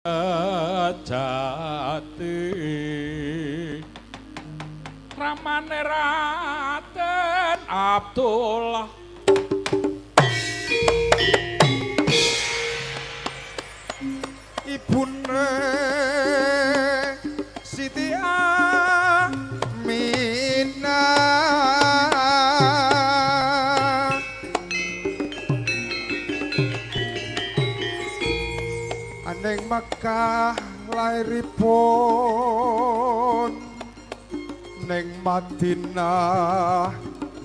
Sejati ramane Raden Abdullah ibune Siti Aminah aning Mekah lairipun ning Madinah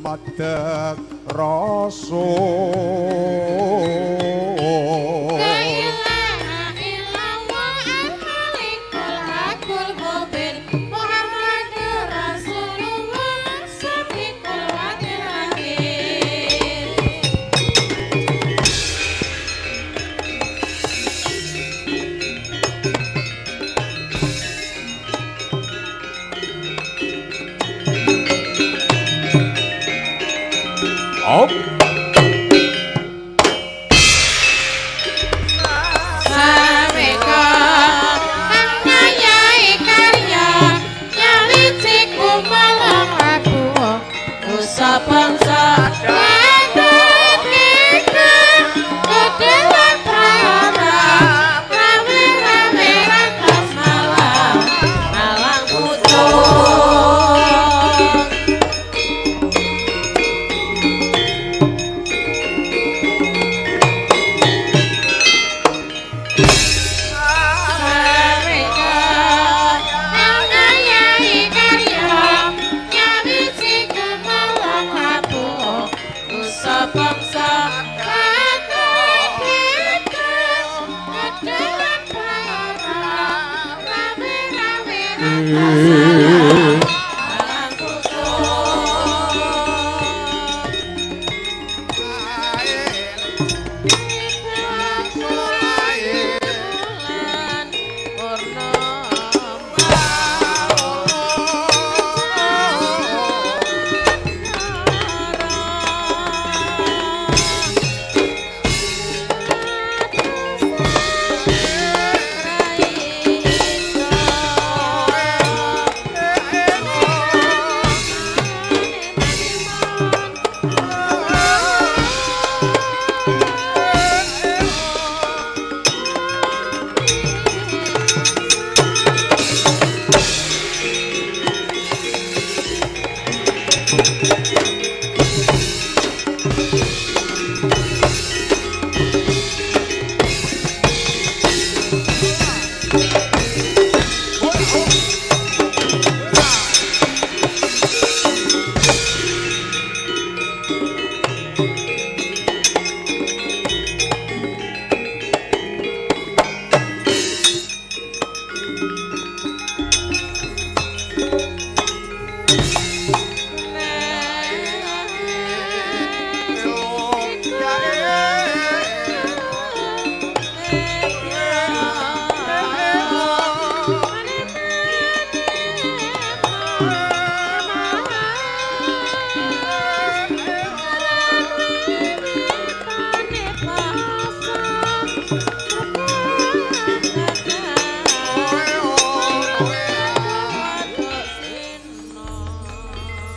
madeg Rasul. La ilaha illallah al-Malikul Hakul Mubin Muhammadur Rasulullah Sabiqul Wadil Amin. Om Sameka kang ngayahi karya nyawiji kumalang aku usa bangsa rame-rame rantas malang malang putung. Sameka kang ngayahi karya nyawiji kumalang labuh nusa bangsa kedelan para rame-rame rantas malang malang putung. Bulan purnama.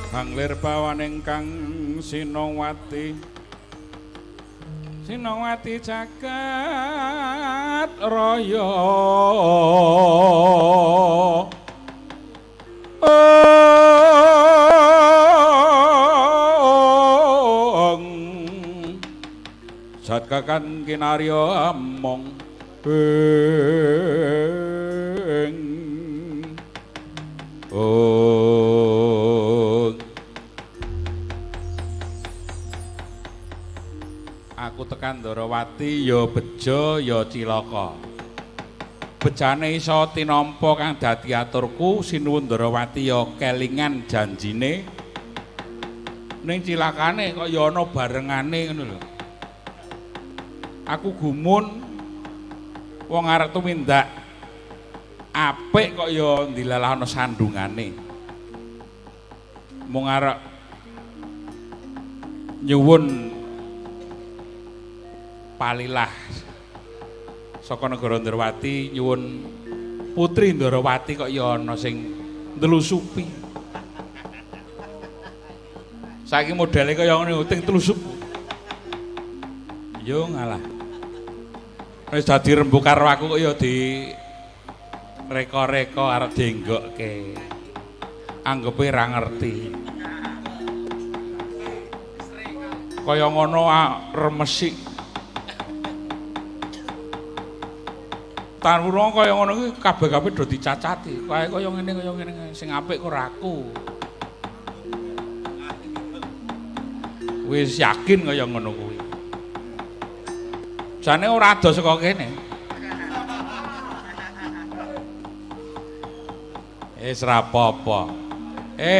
Banglir bawaning kang Sinowati Sinowati jagat raya. Ong Sat kakan kinarya among ing Ong. Aku tekan Ndorowati ya bejo ya cilaka. Bejane iso tinampa kang dadi aturku, sinuwun Ndorowati ya kelingan janjine. Ning cilakane kok ya ana barengane ngono lho. Aku gumun wong arep tumindak apik kok ya ndilalah ana sandungane. Mung arep nyuwun palilah Saka negara Ndrawati nyuwun putri Ndrawati kok ya ana sing ndlusupi. Saiki modele kaya ngene ting tlusup. Yo ngalah. Wis dadi rembug karo aku kok ya di reka-reka arep dinggokke. Anggepe ra ngerti. Kaya ngono remesik. Tanurung kaya ngono kuwi kabeh-kabeh do dicacati. Kae kaya ngene sing apik kok ora aku. Wis yakin kaya ngono kuwi. Jane ora ado saka kene. Wis ra apa-apa.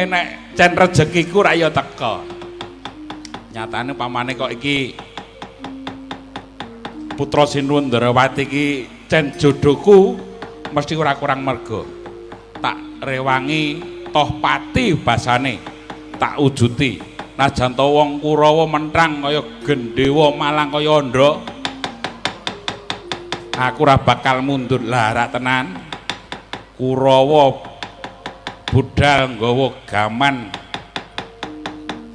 Nek cen rezekiku ra ya teka. Nyatane pamane kok iki putra Sinuwun Ndrawati iki cen jodohku mesti ora kurang merga. Tak rewangi toh pati basane, tak wujuti. Najan to wong Kurawa menthang kaya gendhewa malang kaya andha. Aku ora bakal mundur lah tenan. Kurawa budal nggawa gaman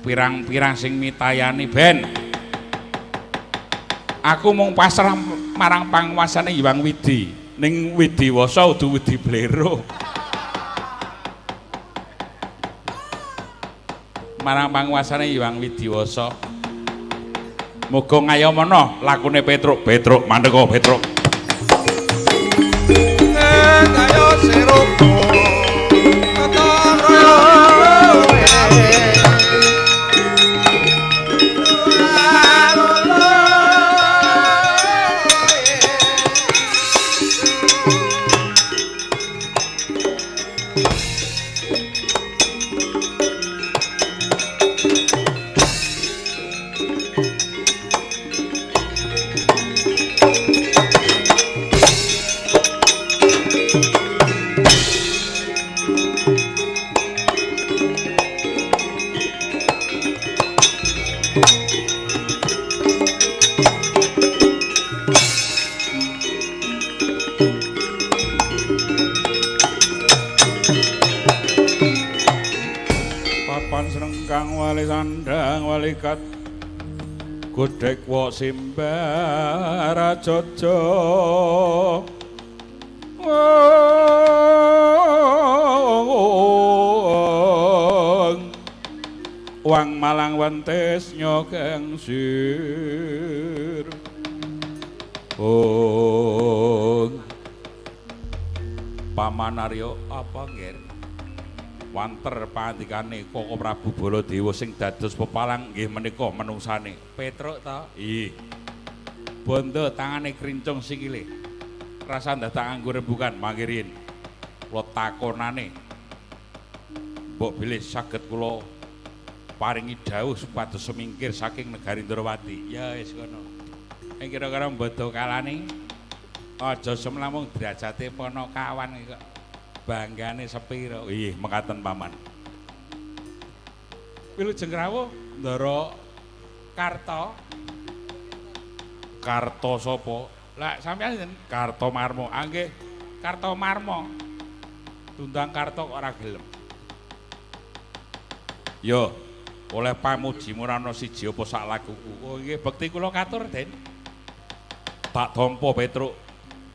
pirang-pirang sing mitayani ben. Aku mung pasrah marang panguwasane Hyang Widi. Ning Widiwasa udu Widi Blero. Marang panguwasane Hyang Widiwasa. Muga ngayomana lakune Petruk. Petruk mandeka Petruk. Ayo sirup. Walikat godhek wa simbara jaja wang malang wentes nyokeng sir. Oh Paman Arya apa nggih? Wanter pandikane Koko Prabu Baladewa sing dados pepalang nggih menika menungsane. Petruk ta? Ih. Bondo tangane krincung sikile. Rasa dadak nganggo rembugan mangkirin. Kula takonane. Mbok bilih saged kula paringi dawuh supados semingkir saking negari Ndrawati. Ya wis kono. Ing kira-kira mbodo kalane aja semlamung derajate panakawan kok. Banggane sepiro? Ih, mekaten paman. Wilujeng rawuh Ndara Karta. Karta sapa? Lah sampeyan sinten? Karta Marmo. Ah nggih, Karta Marmo. Tundang Karta kok ora gelem. Yo, oleh pamujimu ora ana siji apa sak lakuku. Oh nggih, bekti kula katur, Den. Tak tampa Petruk.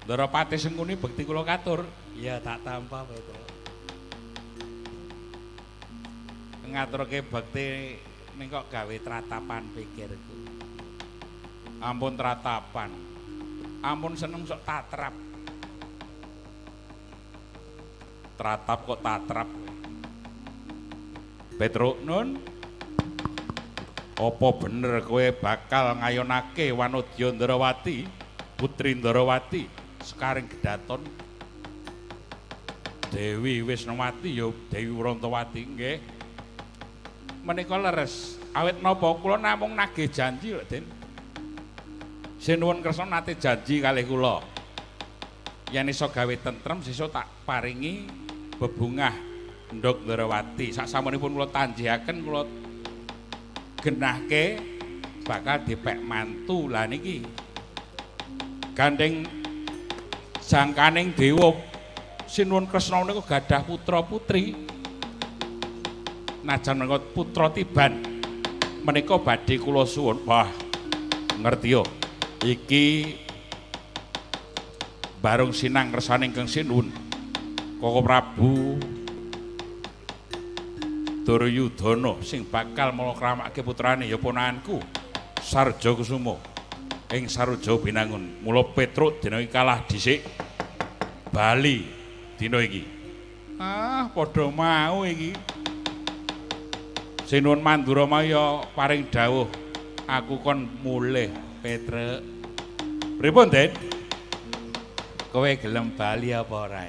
Ndara Patih Sengkuni bekti kula katur. Ya tak tampa Petruk. Ngaturke bekti ning kok gawe tratapan pikirku. Ampun tratapan. Ampun seneng sok tatrap. Tratap kok tatrap. Petruk nun. Apa bener kowe bakal ngayonake Wanodya Ndrawati, Putri Ndrawati, sekaring gedaton? Dewi Wisnowati ya Dewi Wrontowati nggih. Menika leres. Awit napa kula namung nagih janji lho, Den. Sinuwun Kresna nate janji kalih kula. Yen iso gawe tentrem sesuk tak paringi bebungah Nduk Ndrawati. Saksampunipun kula tanjihaken kula genahke bakal dipek mantu. Lah niki gandeng Sejangkaning dewa Sinuwun Kresna menika gadah putra putri. Najan menika putra tiban menika badhe kula suwun. Wah, ngerti yo. Iki barung sinang kersane ingkang sinuwun Koko Prabu Duryudana sing bakal malakramake putrane ya ponakanku Sarja Kusuma ing Saruja Binangun. Mula Petruk dina iki kalah dhisik bali dina iki. Ah, padha mau iki. Sinuwun Mandura mau ya paring dawuh aku kon mulih Petruk. Pripun, Den? Kowe gelem bali apa ora?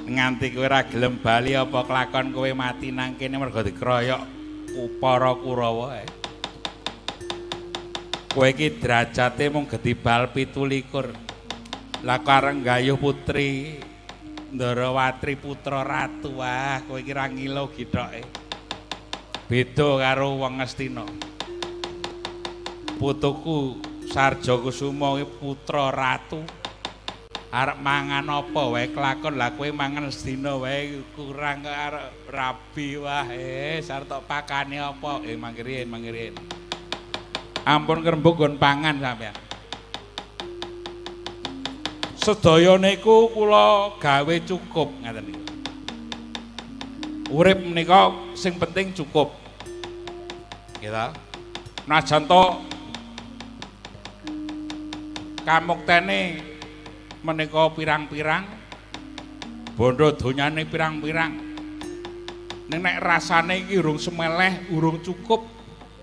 Nganti kowe ora gelem bali apa kelakon kowe mati nang kene mergo dikroyok para Kurawa. Kowe iki derajate mung gedibal 27. Lah kareng gayuh putri Ndarawatri putra ratu. Wah, kowe iki ra ngilo githoke. Beda karo wong Ngastina. Putuku Sarja Kusuma iki putra ratu. Arep mangan apa wae kelakon, lah kowe mangan sedina wae kurang kok arep rabi. Wah, arep tok pakane apa? Mangkiriyen, mangkiriyen. Ampun ngrembug nggon pangan sampean. Sedaya niku kula gawe cukup ngaten niku. Urip menika sing penting cukup. Nggih ta? Najan to kamuktene menika pirang-pirang, bondo donyane pirang-pirang. Ning nek rasane iki urung semeleh, urung cukup,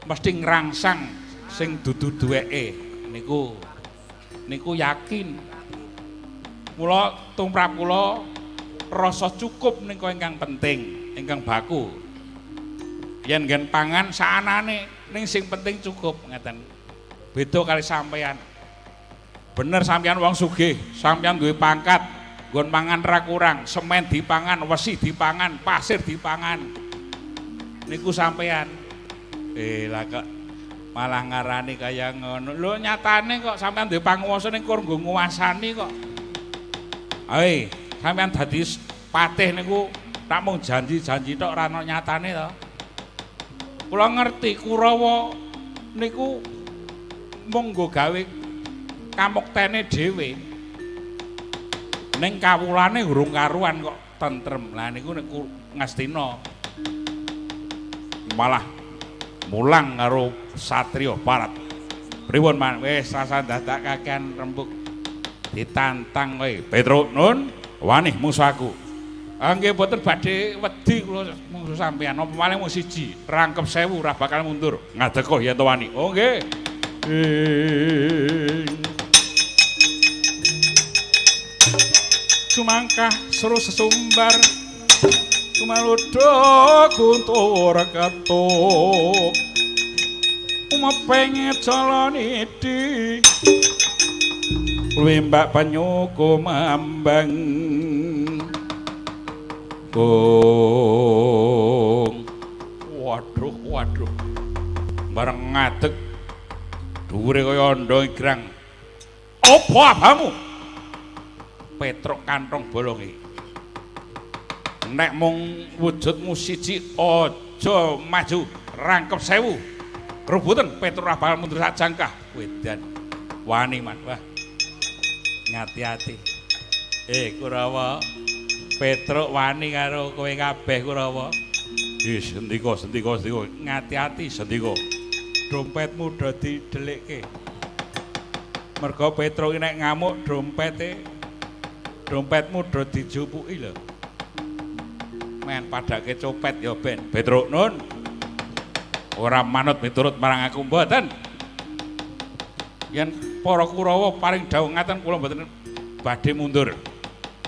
mesti ngrangsang sing dudu duweke. Niku niku yakin. Mula tumrap kula rasa cukup nika ingkang penting, ingkang baku. Yen nggen pangan saanane, ning sing penting cukup ngaten. Beda kali sampean. Bener sampean wong sugih, sampean duwe pangkat, nggon mangan ra kurang, semen dipangan, wesi dipangan, pasir dipangan. Niku sampean. Lah kok malah ngarani kaya ngono. Lho nyatane kok sampean duwe panguwasa ning kur nggo nguwasani kok. Hei, sampean dadi patih niku tak mung janji-janji tok ora ana nyatane to. Kula ngerti Kurawa niku mung nggo gawe kamuktene dhewe. Ning kawulane urung karuan kok tentrem. Lah niku nek Ngastina malah mulang karo satriya Barat. Pripun man? Wis rasa dadak kakean rembug. Ditantang kowe. Petruk nun wani musuh aku. Nggih mboten badhe wedi kula mungsuh sampean. Napa malih mung siji, rangkep 1000 ora bakal mundur. Ngadeka yen to wani. Oh nggih. Sumangkah seru sesumbar sumaludha guntur ketuk umepenge jalanidi luwih banyu kumambang kung. Waduh waduh bareng ngadeg dhuwure kaya andha igrang. Apa abamu? Petruk kantong bolong iki. Nek mung wujudmu siji aja maju rangkep 1000. Kerubutan Petruk ora bakal mundur sak jangkah. Wedan wani man. Wah. Ngati-ati. Kurawa, Petruk wani karo kowe kabeh Kurawa. Ih, sendika, sendika, sendika. Ngati-ati sendika. Dompetmu do didelikke. Mergo Petruk iki nek ngamuk dompete dompetmu do dijupuki lho. Men padake copet ya ben. Petruk nun. Ora manut miturut marang aku mboten. Yen para Kurawa paring dawuh ngaten kula mboten badhe mundur.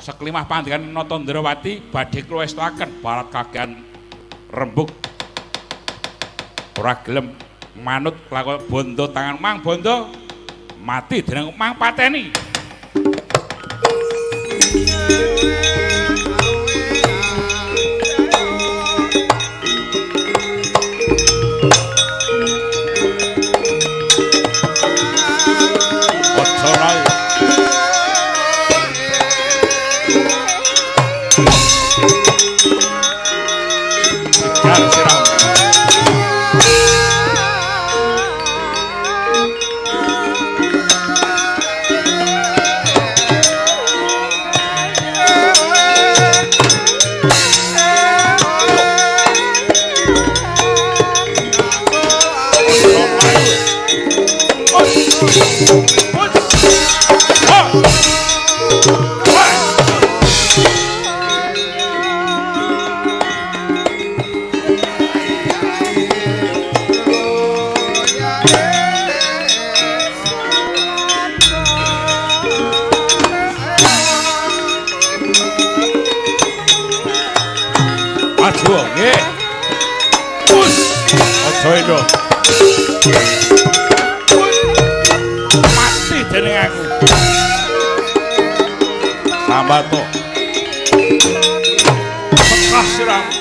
Seklimah pandikan Nata Ndrawati badhe kula estuaken barat kakean rembug. Ora gelem manut lakon bondo tangan mang bondo mati dening mang pateni. Aja rai. lho. Mati dening aku. Sambat to. Bekah sirahmu.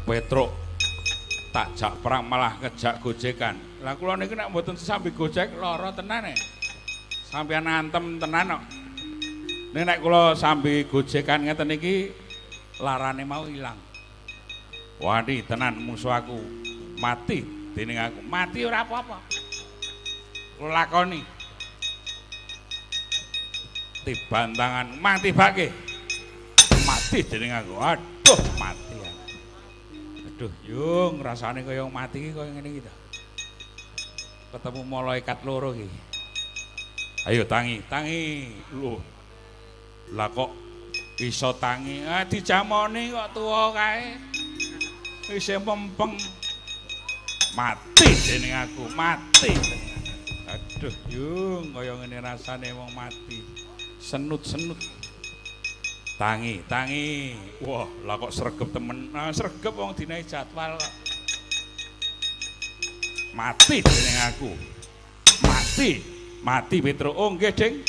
Petruk tak jak perang malah ngejak gojekan. Lah kula niki nek mboten sesambi gojek lara tenan e. Sampeyan antem tenan kok. Ning nek kula sambi gojekan ngeten iki larane mau ilang. Wani tenan musuh aku. Mati dening aku. Mati ora apa-apa. Kula lakoni. Tiban tangan mang tibake. Mati dening aku. Aduh, mati. Aduh, yung rasane kaya mati iki kaya ngene iki ta. Ketemu malaikat loro iki. Ayo tangi, tangi. Lho. Lah kok iso tangi? Ah dijamoni kok tuwa kae. Isih mempeng. Mati dening aku, mati. Aduh, yung kaya ngene rasane wong mati. Senut-senut. Tangi, tangi. Wah, lah kok sregep temen. Nah, sregep wong dinae jadwal kok. Mati dening aku. Mati. Mati Petruk. Oh nggih, Ding.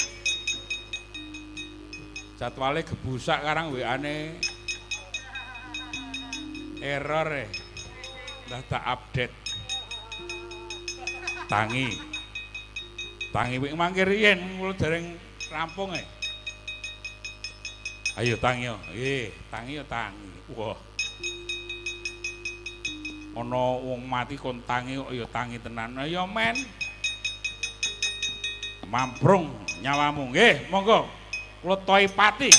Jadwale gebusak karang WA-ne error e. Lah tak update. Tangi. Tangi wing mangke riyen kula dereng rampung e. Ayo tangi yo. Nggih, tangi yo tangi. Wah. Ana wong mati kon tangi kok ya tangi tenan. Ya men. Mamprung nyawamu. Nggih, monggo. Kula toi pati.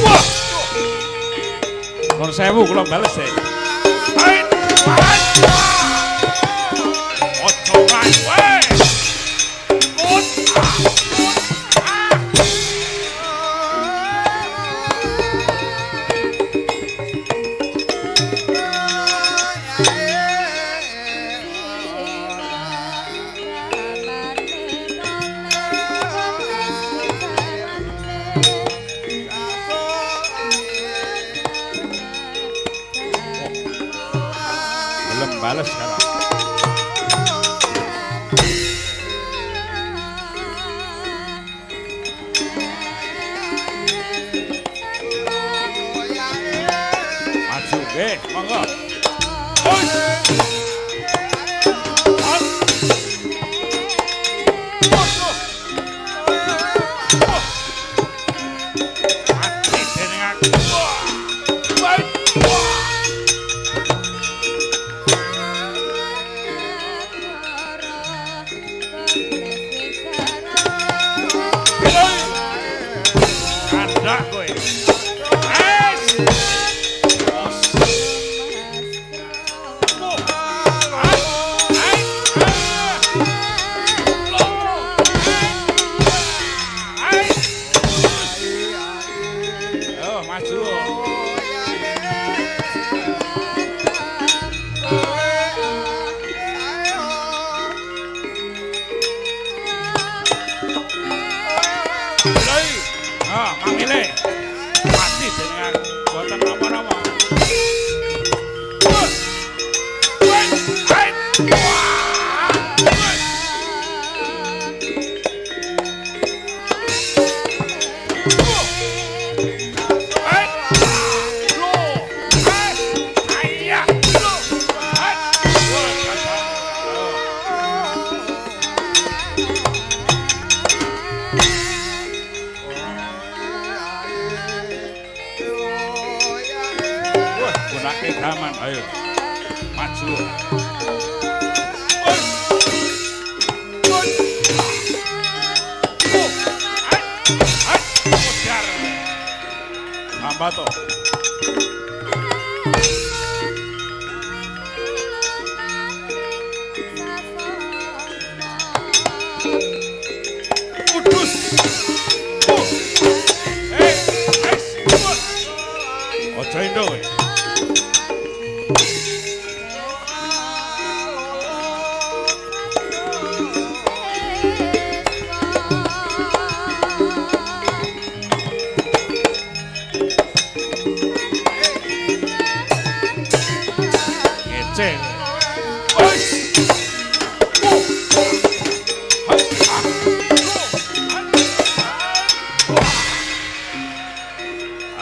Wah. Nuwun sewu kula bales e. Bales sekarang. Maju nggih, monggo. Mati dening aku. Maju. Modar. Tambah to. Kudus. Aja endo kowe. Ngece. Wis.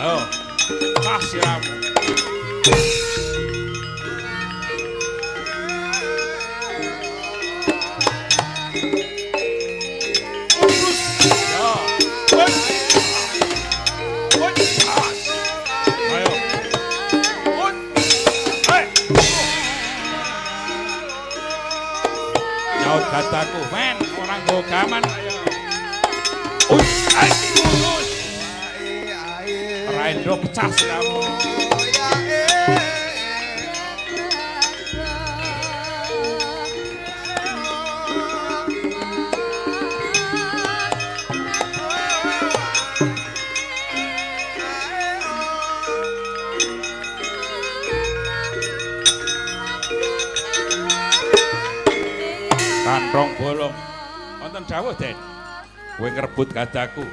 Ayo. Cah siramu. Ayo. Hei. Nyaut gadaku, men, ora nggo gaman ayo. Us, ai, us. Raindro pecah siramu. Kantong bolong. Wonten dawuh, Den. Kowe ngrebut gadaku.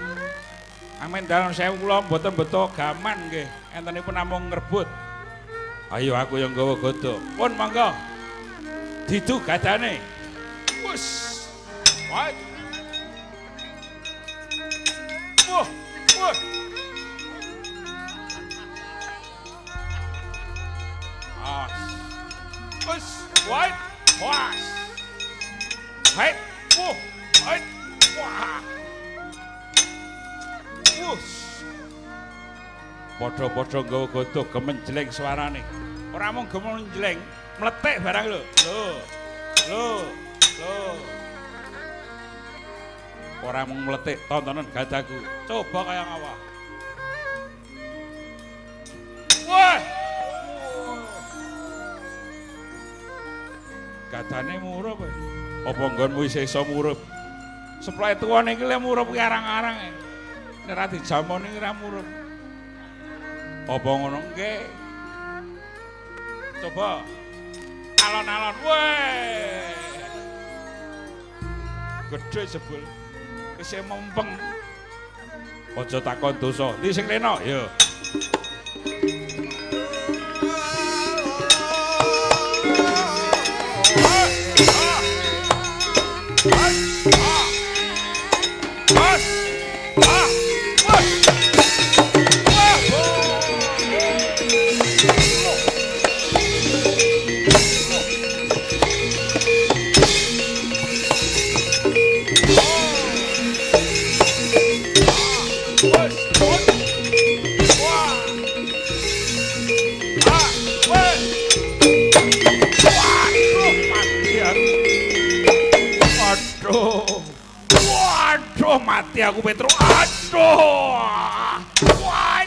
Amin dalem sewu kula mboten beto gaman nggih. Entenipun namung ngrebut. Ayo aku yang nggawa gada. Pun monggo. Didu gadane. Wus. Wah. Wah. Wah. As. Wus. Wah. Wah. Hai. Wah. Hai. Wah. Wus. Padha-padha nggawa gada gemenjleng suarane. Ora mung gemenjleng, mletik barang lho. Lho. Lho. Lho. Ora mung mletik, tontonan gadaku. Coba kaya ngapa. Wah. Gadane murup. Apa nggonmu isih iso murup? Seplai tuwane iki le murup ki arang-arang. Nek ra dijamoni ora murup. Apa ngono nggih? Coba alon-alon. Weh. Gedhe jebul. Wis mempeng. Aja takon dosa. Ndi sing lena? Ya. Waduh, mati aku Petro. Aduh. Wah.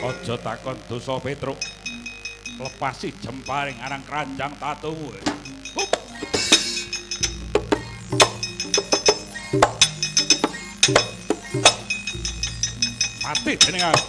Aja takon dosa Petruk. Lepasi jemparing arang keranjang tatumu. Hup. Mati jeneng aku.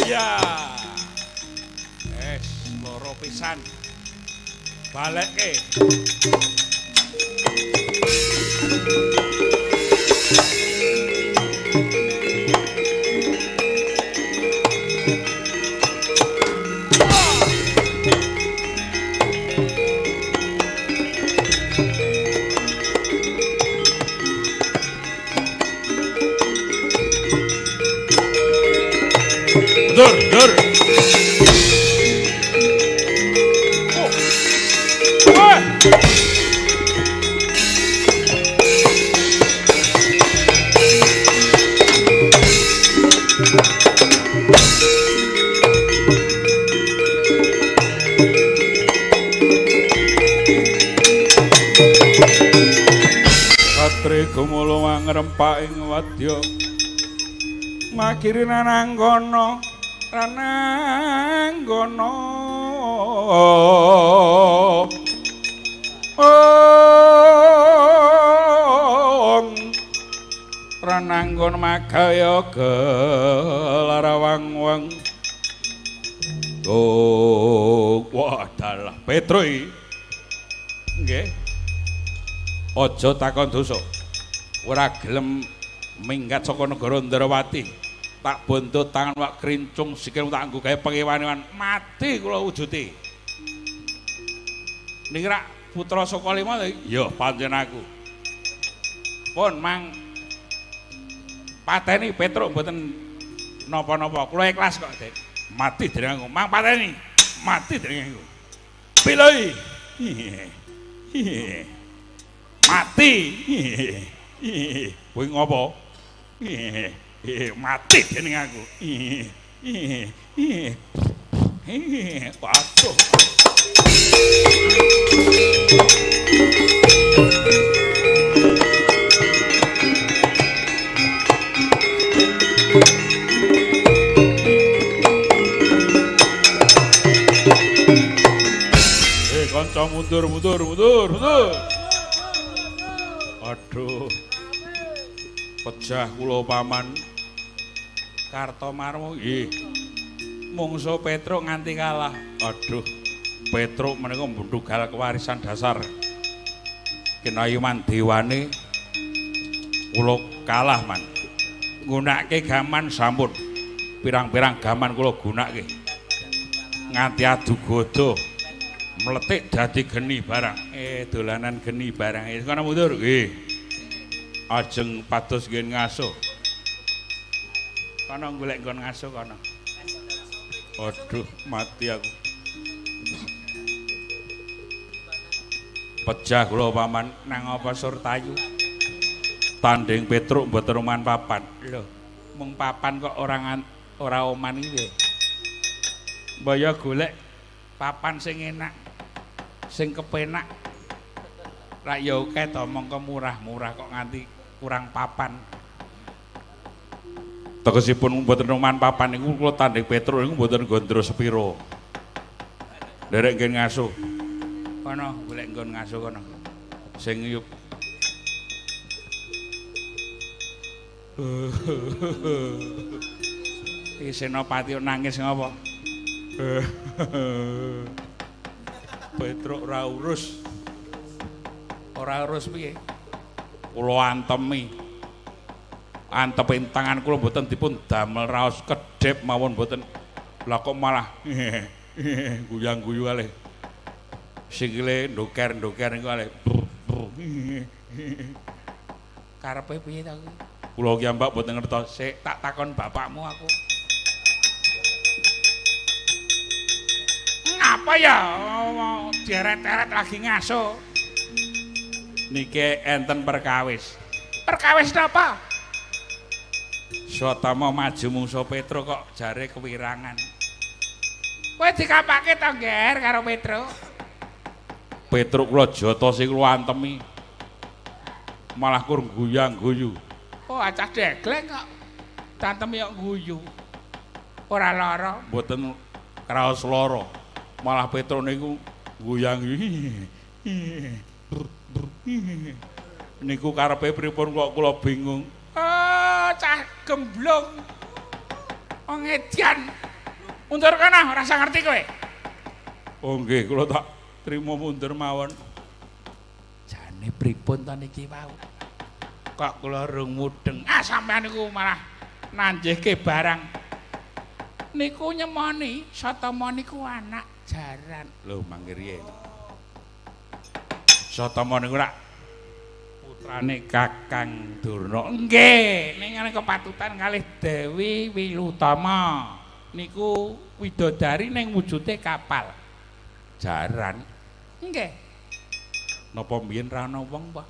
Ya. Es loro pisan. Balekke. Dur, dur. Oh. Wah. Katri gumulung angrempak ing wadya. Makiri nananggana rananggana. Ong rananggon magaya gelarawang-wang. Oh, wah dalah Petro iki. Nggih. Aja takon dosa. Ora gelem minggat saka negara Ndrawati. Tak bondo tangan wak krincung sikil tak nggo gawe pengewan-ewan mati kula wujuti. Niki rak putra Sukalima to? Ya pancen aku. Pun mang pateni Petruk mboten napa-napa. Kula ikhlas kok, Dik. Mati dening aku. Mang pateni. Mati dening aku. Piloi. Mati. Kowe ngopo? Mati dening aku. Waduh. Kanca mundur, mundur, mundur, mundur. Aduh. Pejah kula paman. Kartomarmo nggih. Mungsu Petruk nganti kalah. Aduh. Petruk menika mbundugal kewarisan dasar. Kinayuman dewane kula kalah man. Nggunakake gaman sampun. Pirang-pirang gaman kula gunakake. Nganti adu godo. Mletik dadi geni barang. Dolanan geni barang. Kono mundur nggih. Ajeng pados nggih ngaso. Kono golek nggon ngaso kono. Aduh, mati aku. Pejah kula paman nang apa Surtayu. Tanding Petruk mboten oman papan. Lho, mung papan kok ora oman iki piye? Mbaya golek papan sing enak. Sing kepenak. Rak ya akeh to mongko murah-murah kok nganti kurang papan. Tegesipun mboten oman papan niku kula tanding Petruk niku mboten gondro sepiro. Nderek nggih ngasuh. Kono golek nggon ngasuh kono. Sing yuk. Iki Senopati nangis ngopo? Petruk ora urus. Ora urus piye? Kula antemi. Anteping tangan kula mboten dipun damel raos kedhep mawon mboten. Lah kok malah guyang-guyu kalih. Sikile ndoker-ndoker niku kalih. Karepe piye ta kuwi? Kula ki mbak mboten ngertos. Sik tak takon bapakmu aku. Ngapa ya? Deret-deret lagi ngaso. Niki enten perkawis. Perkawis napa? Swatama maju mungsu Petruk kok jare kewirangan. Kowe dikapake to, Ngger, karo Petruk? Petruk kula jotosi kula antemi. Malah kur guyang-guyu. Oh, acah degleng kok. Tantemi kok guyu. Ora lara, mboten kraos lara. Malah Petruk niku guyang. Niku karepe pripun kok kula bingung. Oh, cah gemblung. Wong edian. Mundur kono, ora usah ngerti kowe. Oh nggih, kula tak trimo mundur mawon. Jane pripun ta niki wau? Kok kula rung mudeng. Ah sampean niku malah nanjihke barang. Niku nyemoni, Satama niku anak jaran. Lho mangke riyen. Satama niku rak putrane Kakang Durna. Nggih, ning kepatutan kalih Dewi Wilutama. Niku widodari ning wujude kapal. Jaran. Nggih. Napa mbiyen ra ana wong, Pak?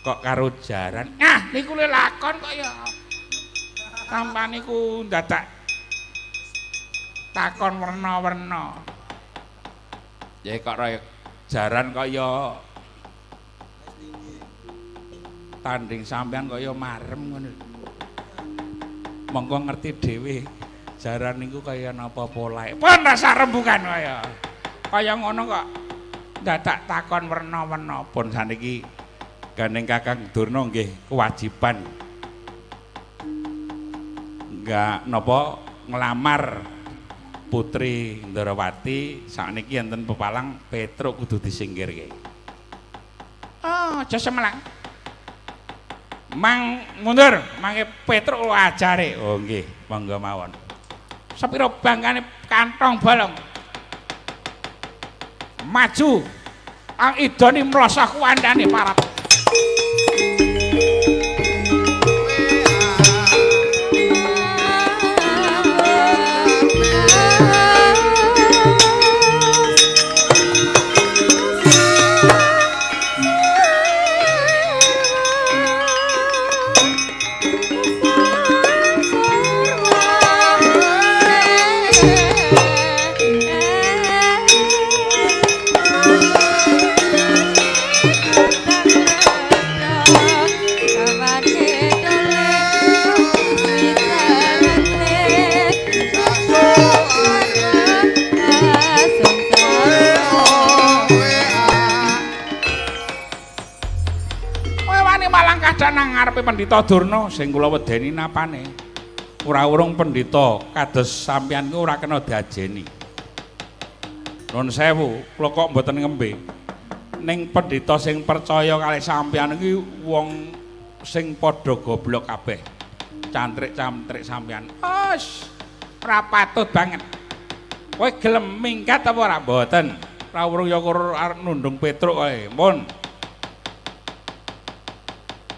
Kok karo jaran? Ah, niku lelakon kok ya. Sampeyan niku ndadak takon werna-werna. Ya kok jaran kaya tanding sampean kaya marem ngono. Monggo ngerti dhewe jaran niku kaya napa polahe. Pun rasa rembukan kaya. Kaya ngono kok dadak takon werna-werna. Pun saniki gandeng Kakang Durna nggih kewajiban enggak napa nglamar Putri Ndorowati sakniki enten pepalang Petruk kudu disingkirke. Oh, aja semelang. Mang mundur, mangke Petruk kula ajare. Oh nggih, monggo mawon. Sepira bangkane kantong bolong. Maju. Ang idone mlosah kuwandane parap. Nang ngarepe Pendhita Durna sing kula wedeni napane. Ora urung pendhita kados sampeyan ku ora kena diajeni. Nuwun sewu, kula kok mboten ngembe. Ning pendhita sing percaya kalih sampeyan iki wong sing padha goblok kabeh. Cantrik-cantrik sampeyan. Wes, ora patut banget. Kowe gelem minggat apa ora? Mboten. Ora urung ya arep nundung Petruk kae. Mun.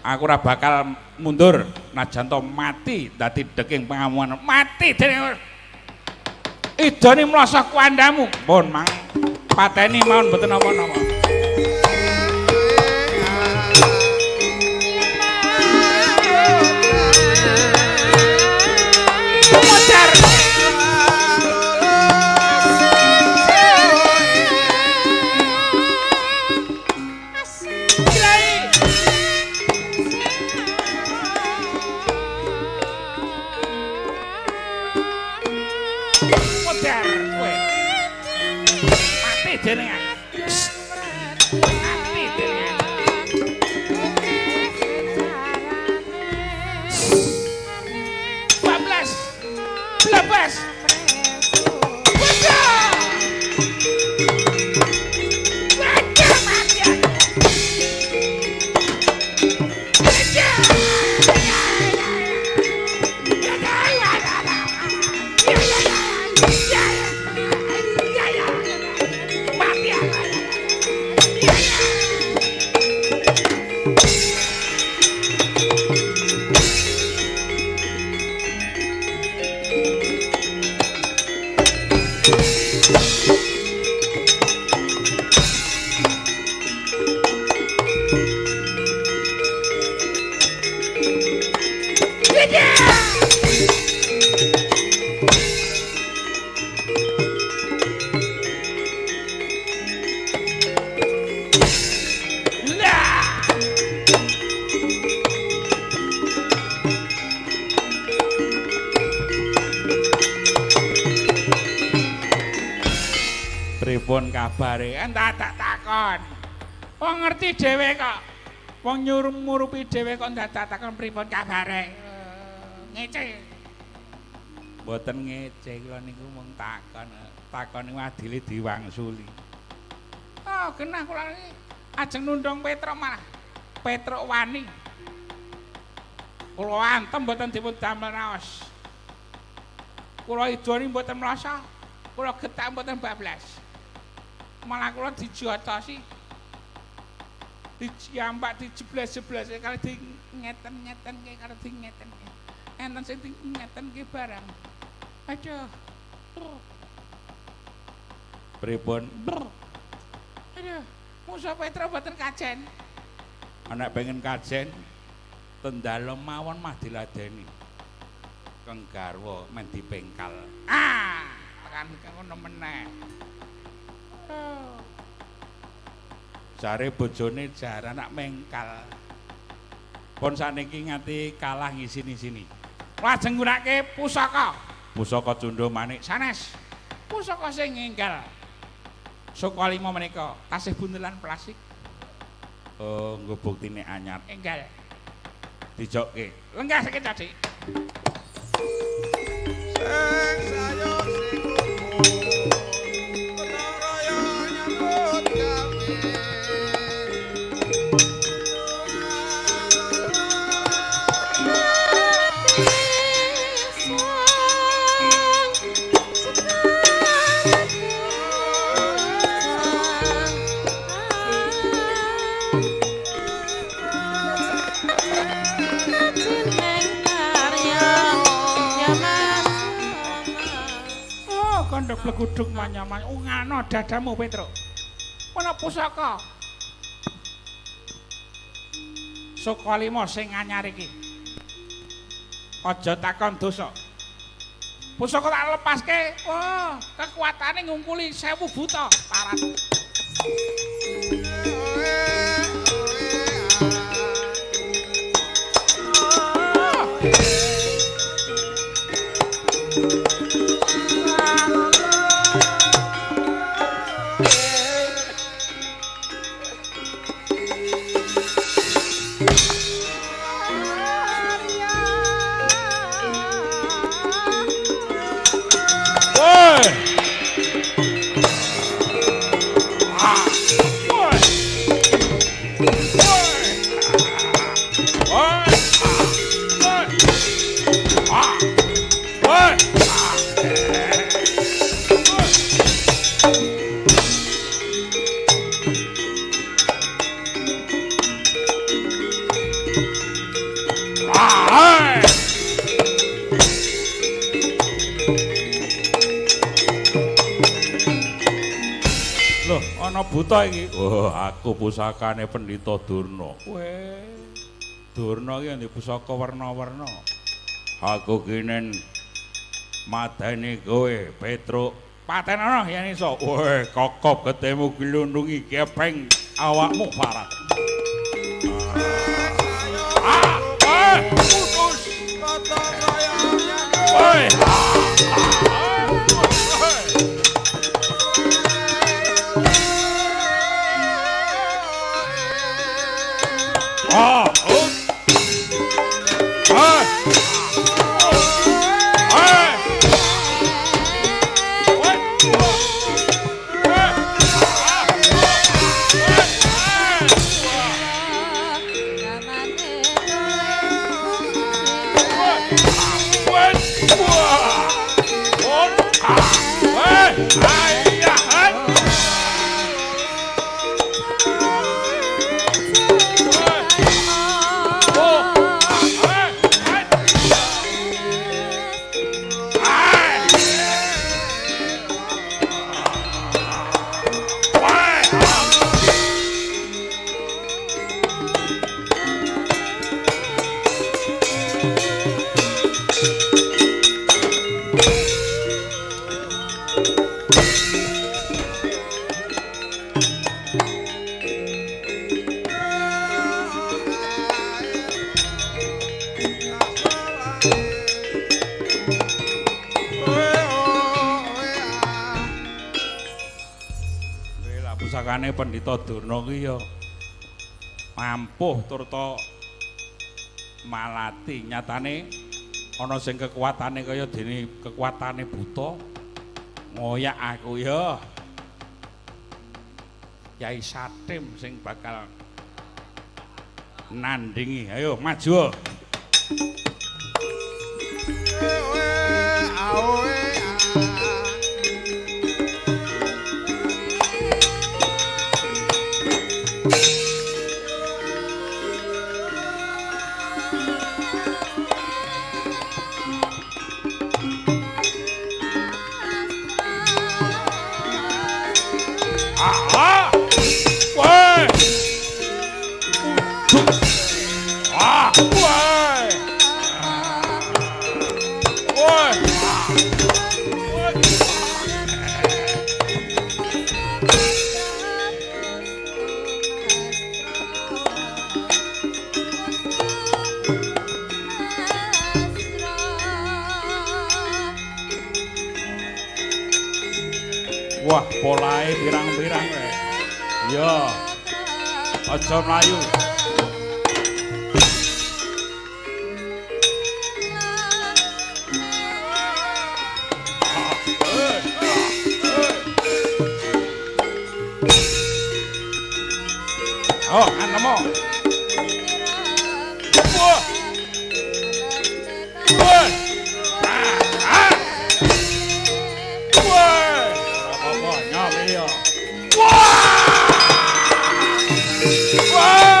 Aku ora bakal mundur najan to mati dadi deking pengamuan. Mati dene. Idone mlosah kuandamu. Pun mang pateni mawon mboten napa-napa. Modar. Jenengan. Mati jenengan. 12 11 Wadah mati aku. Pripun kabare? Entar tak takon. Wong ngerti dhewe kok. Wong nyuruh murupi dhewe kok ndak takon pripun kabare. Ngece. Mboten ngece kula niku mung takon. Takon niku adile diwangsuli. Oh, genah kula niki ajeng nundhung Petruk malah Petruk wani. Kula antem mboten dipun damel raos. Kula idoni mboten mlasa, kula getak mboten bablas. Malah kula dijotosi. Dijambak dijebles-jebles kali di ngeten-ngetenke karo di ngetenke. Enten sing di ngetenke barang. Aduh. Pripun? Aduh, musa Petruk mboten kajen. Anak pengen kajen tendalem mawon mah diladeni. Keng garwa men dipengkal. Ah, tekan ngono meneh. Oh. Jare bojone jar anak mengkal. Pun saniki nganti kalah ngisini-sini. Lajeng nggunakake pusaka. Pusaka Cundha Manik sanes. Pusaka sing enggal. Sukalima menika tasih bundelan plastik. Oh, nggo buktine anyar. Enggal. Dijokke. Lenggah sikit, Dik. Sing sayo sing luhur, gotong royong nyambut gawe. Oh, kandha bleguduk manyamany. Ungano dadamu, Petruk. Ana pusaka. Sukalima sing anyar iki. Aja takon dosa. Pusaka tak lepaske. Wah, kekuatane ngungkuli 1000 buta. Parat. Woi. Ah. Woi. Woi. Woi. Woi. Ah. Woi. Ah. Loh, ana buta iki. Oh, aku pusakane Pendhita Durna. Weh. Durna iki ndek pusaka werna-werna. Aku kinen mateni kowe, Petruk. Patenono yen iso. Weh, kokop ketemu glundungi gepeng awakmu parah. Ah, eh, putus. Gotong royong nyambut Woi. Ah, oh. Ah. Ah. Woi. Woi. Wah. Oh. Ah. Woi. Ayah. Hai. Oh. Hai. Hai. Hai. Woi. Kuwi lah pusakane Pendhita Durna kuwi ya ampuh turta malati. Nyatane Ana sing kekuatane kaya dene kekuatane buta. Ngoyak aku ya. Kyai Satim sing bakal nandingi. Ayo maju. Wah, polahe pirang-pirang kowe. Iya. Aja mlayu. Oh, anemo. Wah. Wah. Ah. Wah. Apa nyom iki yo. Wah. Wah.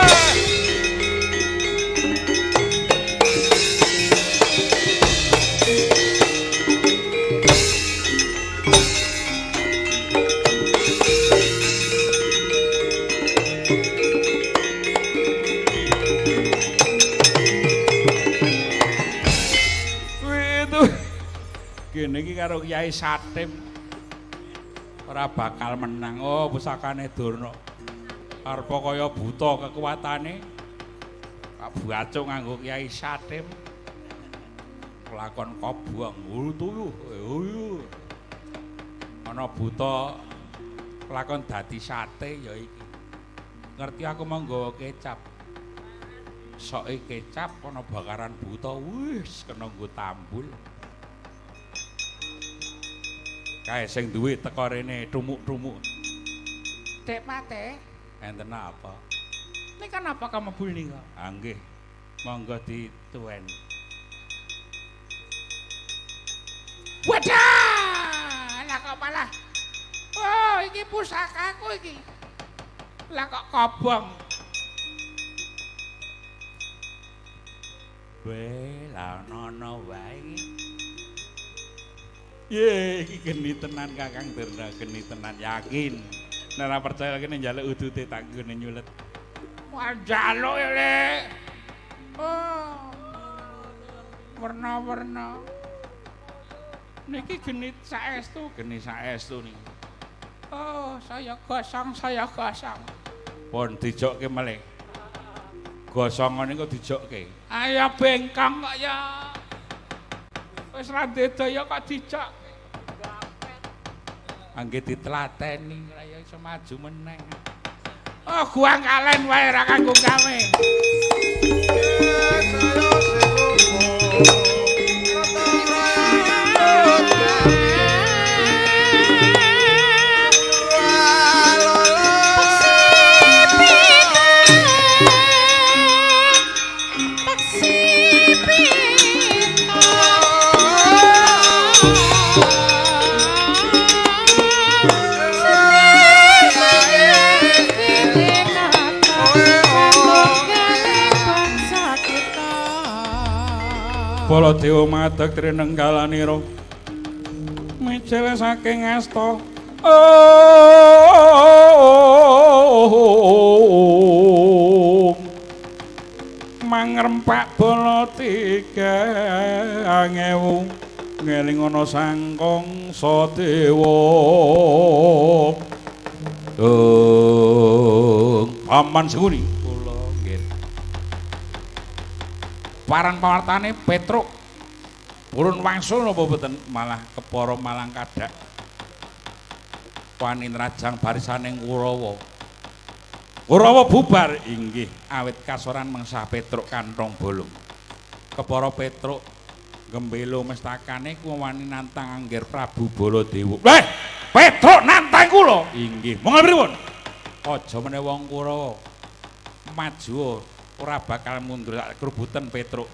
Kene iki karo Kyai Satim ora bakal menang. Oh, pusakane Durna. Arepa kaya buta kekuatane. Kabacuk nganggo Kyai Satim. Lakon kobong. Uyu. Ana buta lakon dadi sate ya iki. Ngerti aku mau nggawa kecap. Soke kecap ana bakaran buta. Wis kena nggo tambul. Kae sing duwe teko rene tumuk-tumuk. Dek Mate, enten apa? Nika napa kamebul nika? Ah nggih. Monggo dituwen. Wadah! Lah kok malah. Oh, iki pusakaku iki. Lah kok kobong. Weh, lah ana wae iki. Ye, iki geni tenan Kakang Durna, geni tenan yakin. Nek ora percaya kene njaluk udute tak nggone nyulet. Wah, njaluk ya, Lek. Oh. Werna-werna. Niki geni saestu, geni saestu niki. Oh, saya gosong, saya gosong. Pun dijokke melih. Gosongan niku dijokke. Ayo bengkong kok ya. Wis ra ndedaya kok dijok. Angge ditlateni ora ya iso maju meneh. Oh, guang kalen wae ra kanggo gawe. Baladewa madeg trinenggalanira mijil saking asta. Mangrempak bala 3000 ngeling ana Sang Kangsa Dewa. Paman Sengkuni kula nggih. Parang pawartane Petruk purun wangsul napa mboten malah kepara malang kadak wani nrajang barisaning Kurawa. Kurawa bubar inggih awit kasoran mengsah Petruk kantong bolong. Kepara Petruk Gembelo mestakane kuwi wani nantang Angger Prabu Baladewa. Weh, Petruk nantang kula. Inggih. Monggo pripun? Aja meneh wong Kurawa. Maju ora bakal mundur tak krubuten Petruk.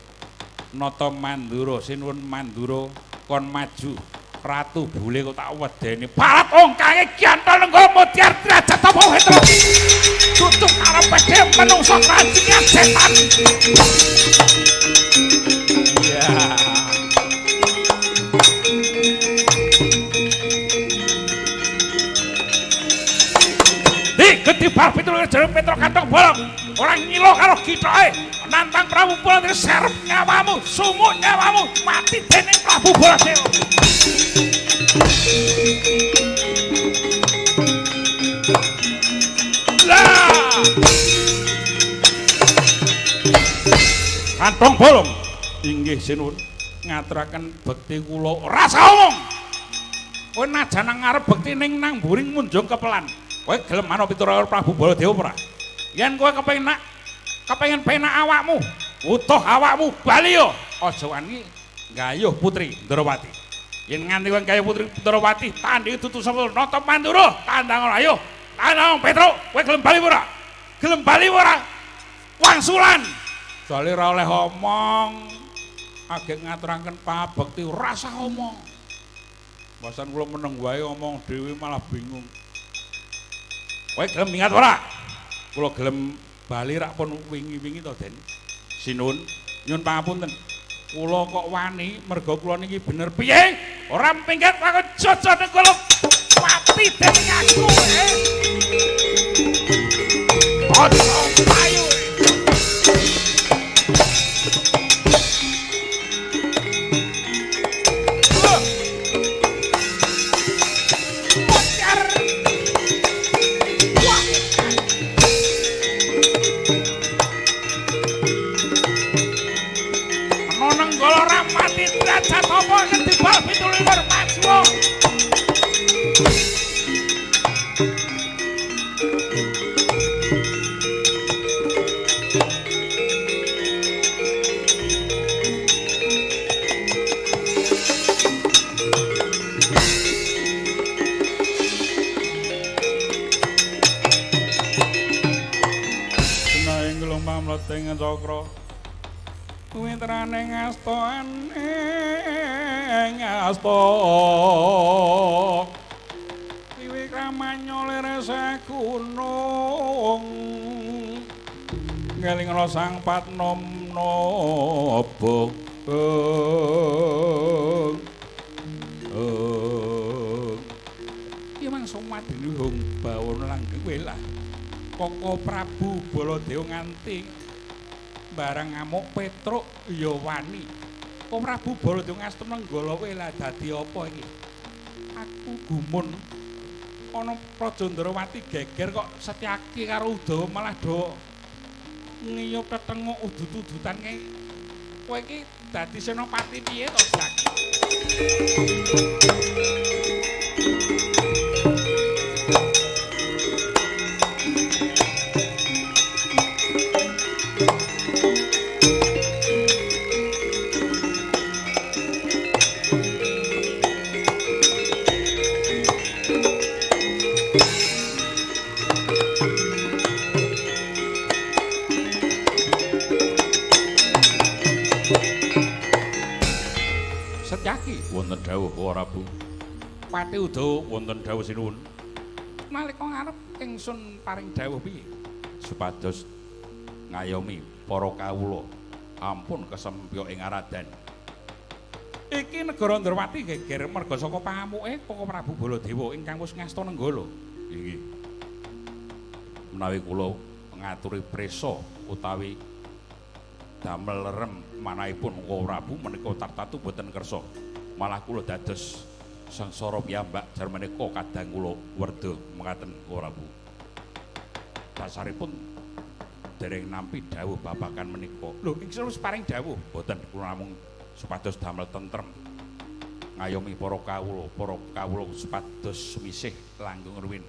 Nata Mandura sinuwun Mandura kon maju. Ratu Bule kok tak wedeni. Barat ongkange Kyantol Nenggala Mutyar Derajat apa Petruk? Tutuk karepe dhewe menungsa kancing setan. Iya. Di gedhi bar pitu jero Petruk kantong bolong. Ora ngilo karo githoke. Nantang Prabu Baladewa serep nyawamu, sumuk nyawamu, mati dening Prabu Baladewa. Lah. Kantong bolong. Inggih sinuwun ngaturaken bekti kula. Ora usah omong. Kowe najan nang ngarep bekti ning nang mburi munjung kepelan. Kowe gelem manuk pitura Prabu Baladewa ora? Yen kowe kepengin kepengin penak awakmu, utuh awakmu bali yo. Aja wani nggayuh Putri Ndrawati. Yen nganti kowe nggayuh Putri Ndrawati, tandhi dudu sapa Nata Mandura, tandang ora ayo. Tandang Petruk, kowe gelem bali ora? Gelem bali ora? Wangsulan. Jale ora oleh omong. Agek ngaturaken pabekti ora usah omong. Mbasan kula meneng wae omong dhewe malah bingung. Kowe gelem ingat ora? Kula gelem bali rak pun wingi-wingi to, Den. Sinuwun, nyuwun pangapunten. Kula kok wani merga kula niki bener piye? Ora minggat aku jojo Nenggala mati dening aku. Aja payu. Cakra witrane ngasta ngasta wiwikramanya lere sagunung ngelingna sang Patnomnaba. Iki mangsa madene hong bawana langgeng welah Koko Prabu Baladewa nganti barang ngamuk Petruk ya wani. Kok Prabu Baladewa ngasta Nenggala kowe lah dadi apa iki? Aku gumun ana Praja Ndrawati geger kok Setyaki karo Udawa malah do ngiyup tetenguk udut-udutan kae. Kowe iki dadi senopati piye to, Setyaki? Wonten dawuh Prabu. Pati Udawa wonten dawuh sinuwun. Nalika ngarep ingsun paring dawuh piye? Supados ngayomi para kawula ampun kesempyok ing aradan. Iki negara Ndrawati geger merga saka pangamuke Koko Prabu Baladewa ingkang wis ngasta Nenggala. Inggih. Menawi kula ngaturi prisa utawi damel lerem manahipun Koko Prabu menika tartatu boten kersa. Malah kula dados sengsara piyambak jar menika kadang kula werda mekaten Prabu. Dasaripun dereng nampi dawuh babagan menika. Lho ingsun wis paring dawuh, boten kula namung supados damel tentrem ngayomi para kawula supados sumisih langkung ruwin.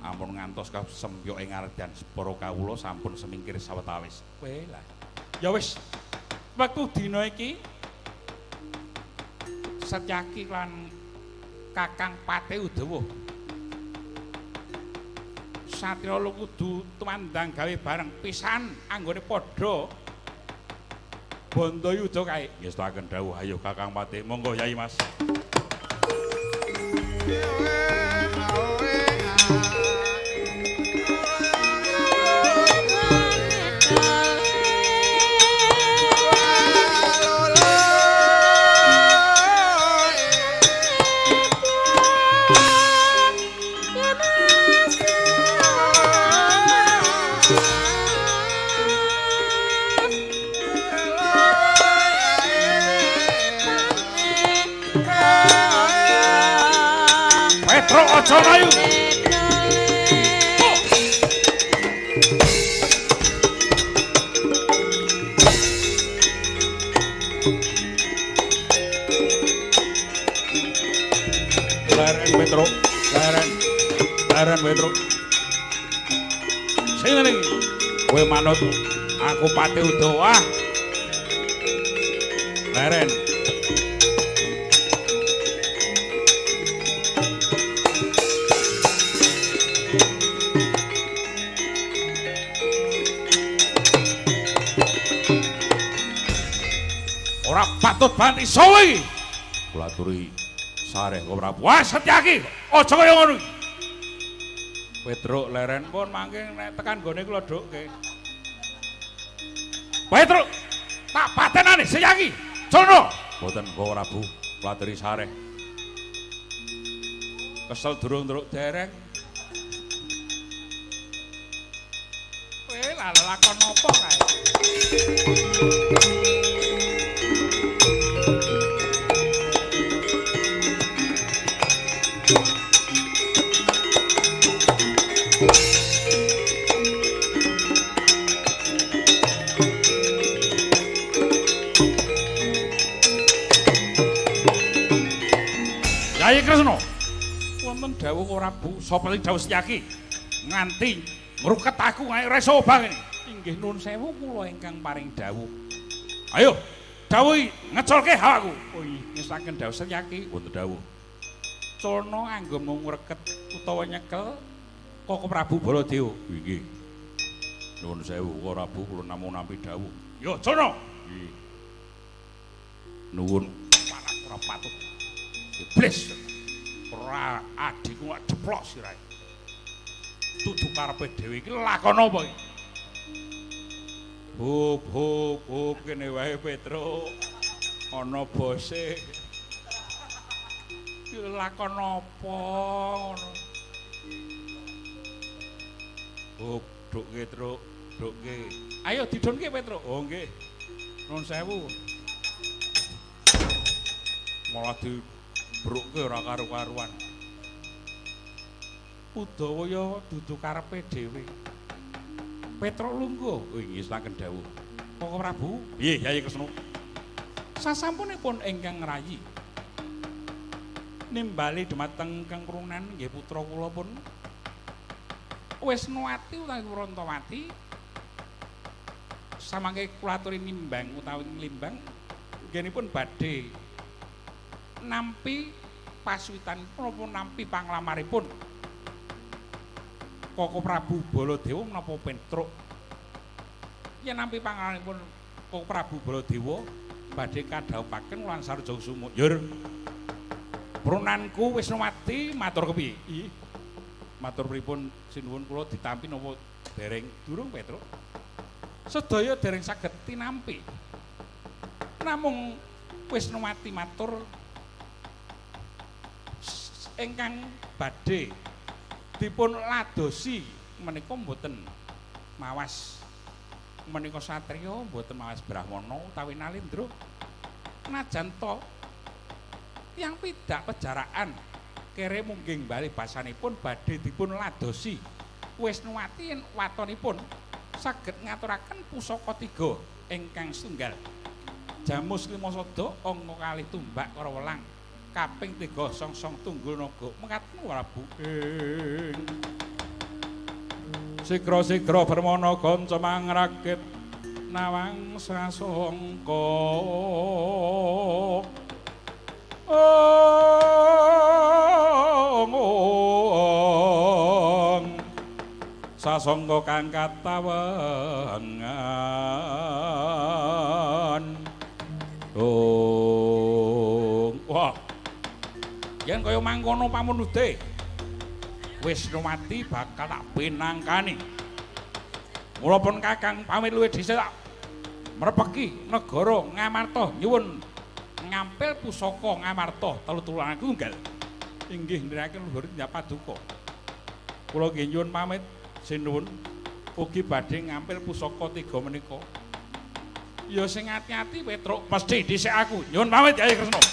Ampun ngantos kasempyok ing ardan para kawula sampun semingkir sawetawis. Kowe lah. Ya wis, wektu dina iki Setyaki lan Kakang Patih Udawa. Satria lu kudu tumandang gawe bareng pisan anggone padha bandayuda kae. Ngestakaken dawuh ayo Kakang Patih. Monggo Yai Mas. Petruk aja mlayu. Leren Petruk, leren. Leren Petruk. Sing ngene iki. Kowe manut aku Patih Udawa. Leren. Ora patut banget iso iki. Kula aturi sareh kok Prabu. Wah, Setyaki, aja kaya ngono iki. Petruk leren pun mangke nek tekan gone kula dhukke. Petruk, tak patenane Setyaki. Jono. Mboten kok Prabu, kula aturi sareh. Kesel durung truk dereng. Kowe lah lakon apa kae? Yai Kresna. Wonten dawuh Prabu, sapa sing dawuh Setyaki? Nganti ngruket aku ae ora iso obah kene. Inggih nuwun sewu kula ingkang paring dawuh. Ayo, dawuhi ngeculke awakku. Oh iya, ngestaken dawuh Setyaki. Wonten dawuh. Culna anggonmu ngreket utawa nyekel Koko Prabu Baladewa. Inggih. Nuwun sewu Koko Prabu kula namung nampi dawuh. Yo, culna. Nggih. Nuwun parang ora patut. Iblis. Ora adikku kok jeplok sirahe. Dudu karepe dhewe iki lakon apa iki? Hup hup hup kene wae Petruk. Ana bose. Iki lakon apa ngono? Hup dukke Truk, dukke. Ayo didhunke Petruk. Oh nggih. Nuwun sewu. Malah di brukke ora karu-karuan. Udawa ya dudu karepe dhewe. Petruk lungguh. Oh inggih saken dawuh. Koko Prabu? Piye Yai Kresna? Sasampunipun ingkang ngrayi nimbali dhumateng Kang Krunan nggih putra kula pun Wisnuwati utawi Prantawati samangke kula aturi nimbang utawi nglimbang nggenipun badhe nampi pasuwitanipun napa nampi panglamaripun Koko Prabu Baladewa menapa Petruk yen nampi panglamaripun Koko Prabu Baladewa badhe kadhawuhaken lan Sarja Kusuma. Yur prunanku Wisnuwati matur kepiye? Ih matur pripun sinuwun kula ditampi napa dereng? Durung Petruk. Sedaya dereng saged tinampi. Namung Wisnuwati matur ingkang badhe dipun ladosi menika mboten mawas menika satriya, mboten mawas brahmana utawi nalindra. Najan to tiyang pidak pejaraan kere mungging bali basanipun badhe dipun ladosi Wisnuwati yen watonipun saged ngaturaken pusaka tiga ingkang setunggal jamus lima sada angka kalih tumbak kara welang kaping 3 songsong tunggul naga. Mekaten Prabu. Ing sigra-sigra Permana kanca mangrakit nawang sasongko. Oh. Sasongko kang katawengan. Oh, wah. Yen kaya mangkono pamundude, Wisnuwati bakal tak pinangkani. Mula pun Kakang pamit luwih dhisik tak mrepeki negara Ngamarta nyuwun ngampil pusaka Ngamarta telu tulangan tunggal. Inggih nderekaken luhur tindak paduka. Kula nggih nyuwun pamit sinuwun ugi badhe ngampil pusaka tiga menika. Ya sing ati-ati Petruk mesti dhisik aku. Nyuwun pamit Yai Kresna.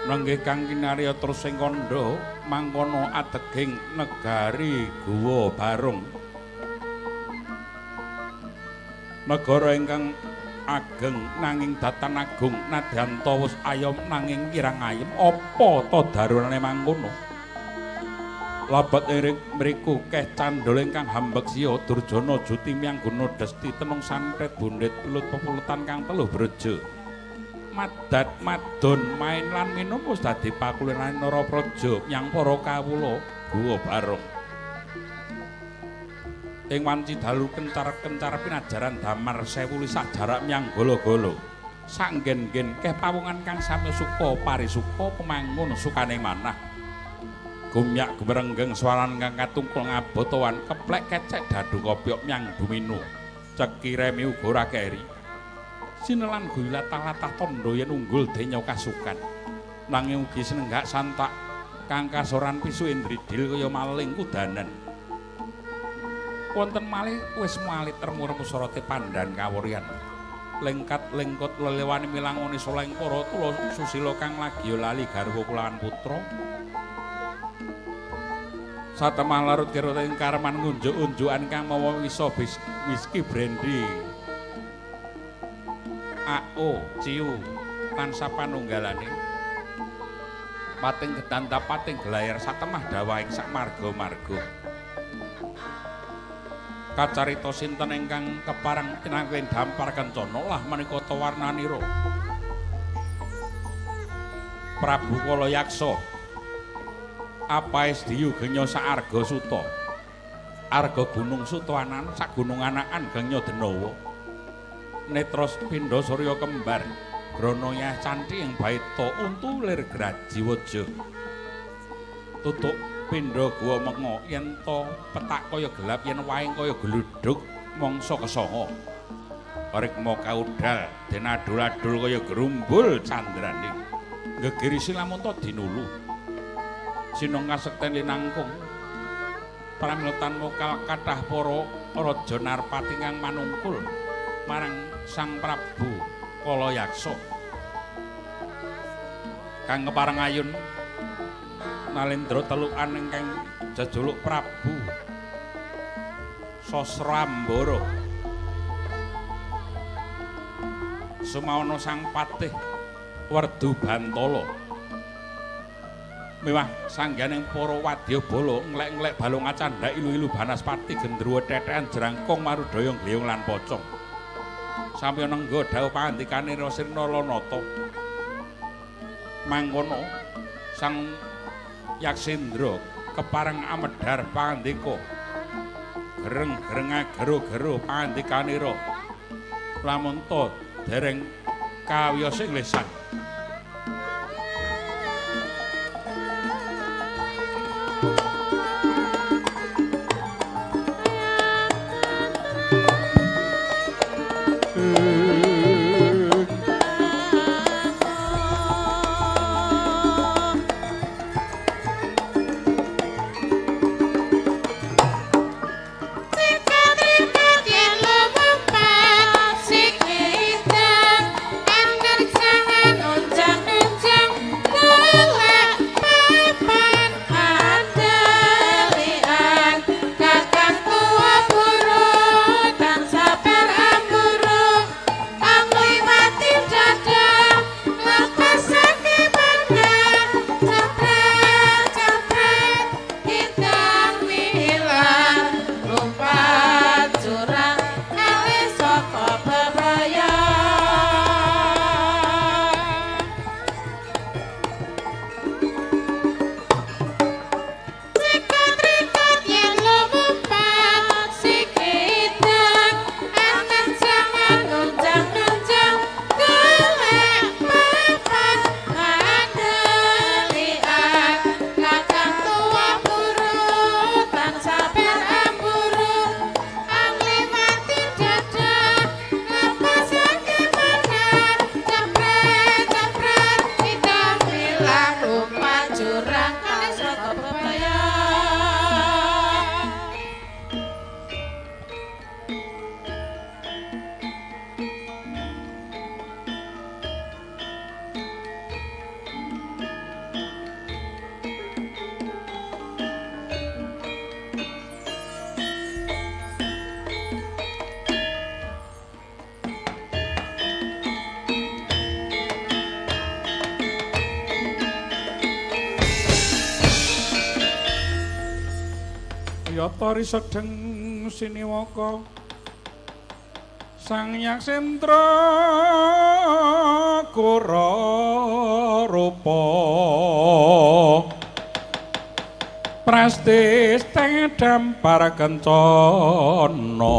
Nenggih kang kinarya terus sing kandha mangkono adeging negari Guwa Barung. Negara ingkang ageng nanging datan agung nadyan wus ayom nanging kirang ayem apa ta darunane mangkono. Lebet ing mriku keh candhul ingkang hambeksya durjana juti miyang guna desti tenung santet bundhit pilut pepulutan kang teluh breja. Madat madon main lan minum wis dadi pakulinane Narapraja nyang para kawula Guwa Barung. Ing wanci dalu kencar-kencar pinajaran damar sewu lisah jarak menyang gala-gala. Sanggen-gen keh pawongan kang sami suka parisuka pemangun sukane manah. Gumyak gumerenggeng swaran kang katungkul ngabotawan keplek kecek dadu kopyok menyang buminu. Cekiremi uga ora keri. Sinelan guyu latah-latah tandha yen unggul denya kasukan. Nanging ugi senenggak santak kang kasoran pisu indridil kaya maling kudanan. Wonten malih wis malit remu-remu sorote pandhan kawuryan. Lengkat-lengkut lelewani milangoni soleng para tula susila kang lagi lali garwa kulawan putra. Satemah larut kira ing kareman ngunjuk-unjukan kang mawa wisa whisky brandy. AO ciu lan sapanunggalane. Pating gedanta pating gelayar satemah dawahing sak marga-marga. Kacarita sinten ingkang kepareng tinangking dampar kencana lah menika warnanira. Prabu Kalayaksa apaes diyu genya sak arga suta. Arga gunung suta anan sak gunung anakan genya denawa. Netra pindha surya kembar grana yah canthi ing baita untu lir grajiwaja. Tutuk pindha guwa menga yen to petak kaya gelap yen waing kaya gludhug mangsa kesanga. Rikma kaudal den adul-adul kaya grumbul candrane. Gegirisi lamun ta dinulu. Sinung kasekten linangkung. Pramila tanpa kathah para raja narpati kang manungkul marang Sang Prabu Kalayaksa. Kang kepareng ayun Nalendra telukan ingkang jejuluk Prabu Sasrambara. Sumawana Sang Patih Werdu Bantala. Miwah sangganing para wadyabala nglek-nglek balung acandhak ilu-ilu banaspati gendruwa tetekan jerangkung marudaya gliyung lan pocong. Sampeyan nengga dawuh pangandikane Sirna Lanata. Mangkono Sang Yaksendra kepareng amedhar pangandika. Gereng-gereng gero-gero pangandikanira. Lamun ta dereng kawiyos ing lesan. Yata risedeng siniwaka Sang Yaksendra kura rupa prastis dampar kencana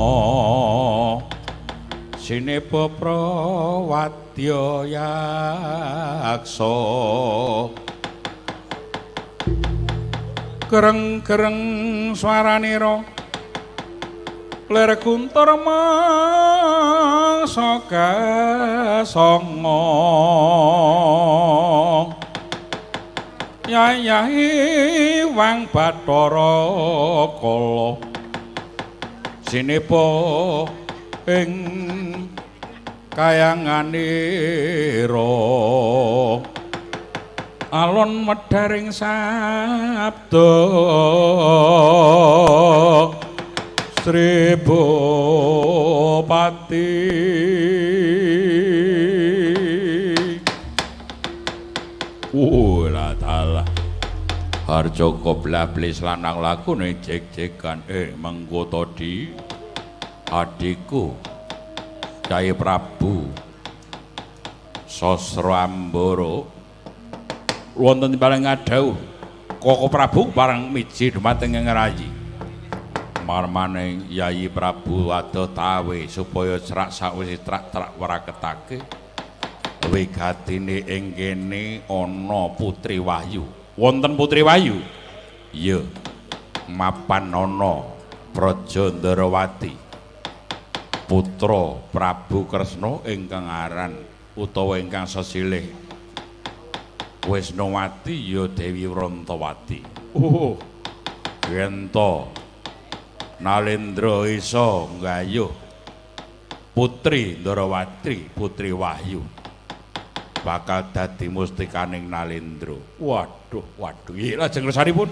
sinepa prawadya yaksa gereng-gereng swaranira lir guntur mangsa kasanga yayahi wang bathara kala sinepa ing kayanganira alon medharing sabda Sri Bupati. Ula dalah. Harjaka blablis lanang lakune jek-jekan mengko to di adhiku Kyai Prabu Sasrambara wonten paling ngadhawuh Koko Prabu parang miji dumateng Ngrayi. Marmane Yayi Prabu adoh tawe supaya cerak sawise trak-trak wraketake wigatine ing kene ana Putri Wahyu. Wonten Putri Wahyu? Iya. Mapan ana Praja Ndarawati. Putra Prabu Kresna ingkang aran utawa ingkang sesilih Wisnowati ya Dewi Wrantawati. Oh. Yen to Nalendra isa nggayuh Putri Ndarawati, Putri Wahyu bakal dadi mustikaning Nalendra. Waduh, waduh. Iki lajeng kersanipun.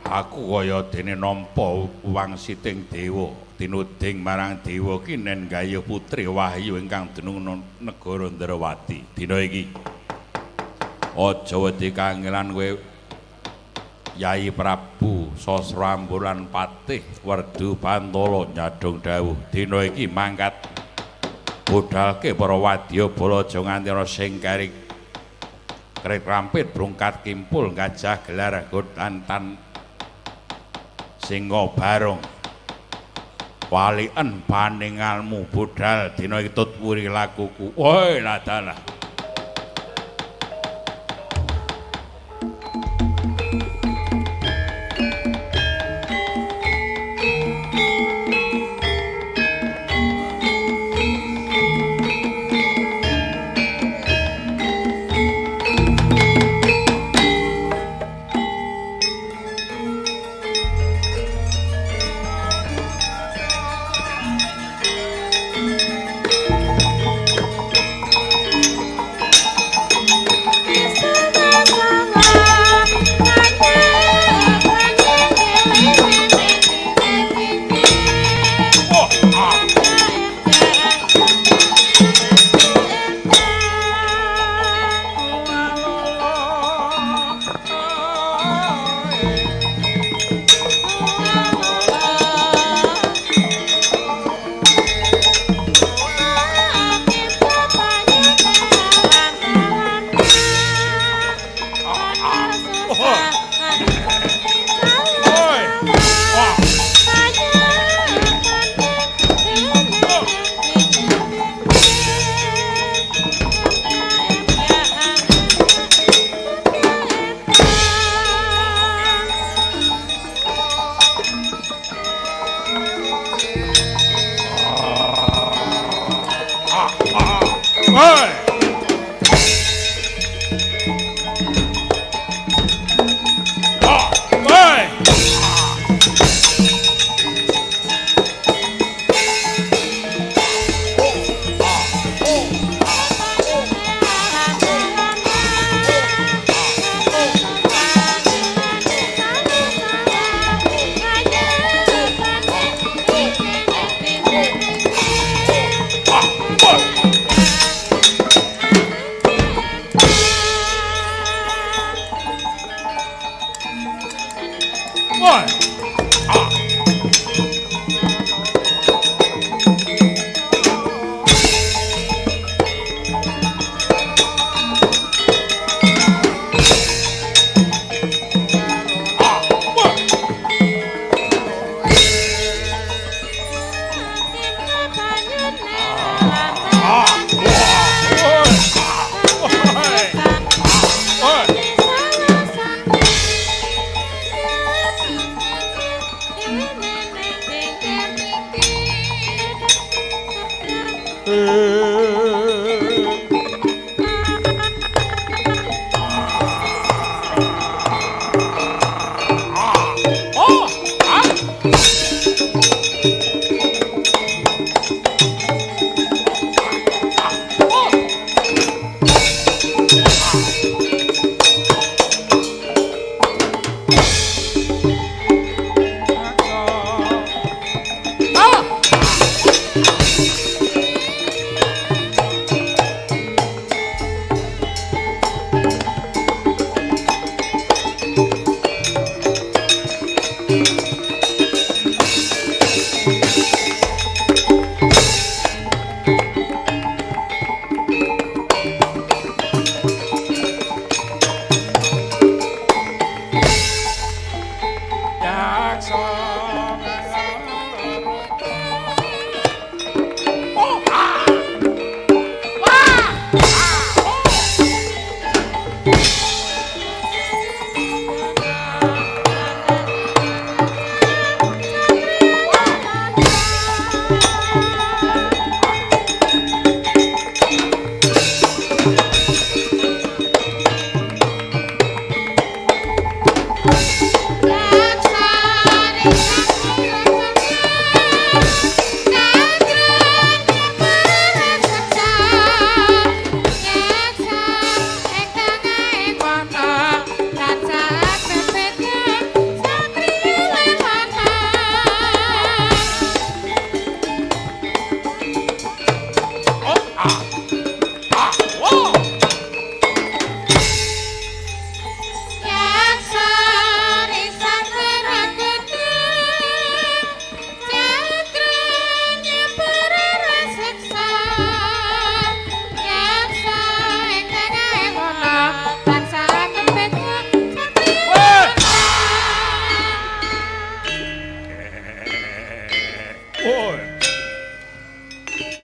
Aku kaya dene nampa wangsiting dewa, tinuding marang dewa ki nen nggayuh Putri Wahyu ingkang dunung negara Ndarawati. Dina iki aja wedi kangelan kowe Yai Prabu Sasrambara lan Patih Werdu Bantala nyadhong dawuh dina iki mangkat budalke para wadya bala aja nganti ana sing keri krik rampit brungkat kimpul gajah gelar gotantan singa barong waliken paningalmu budal dina iki tut wuri lakuku. Woi ladalah. Ah.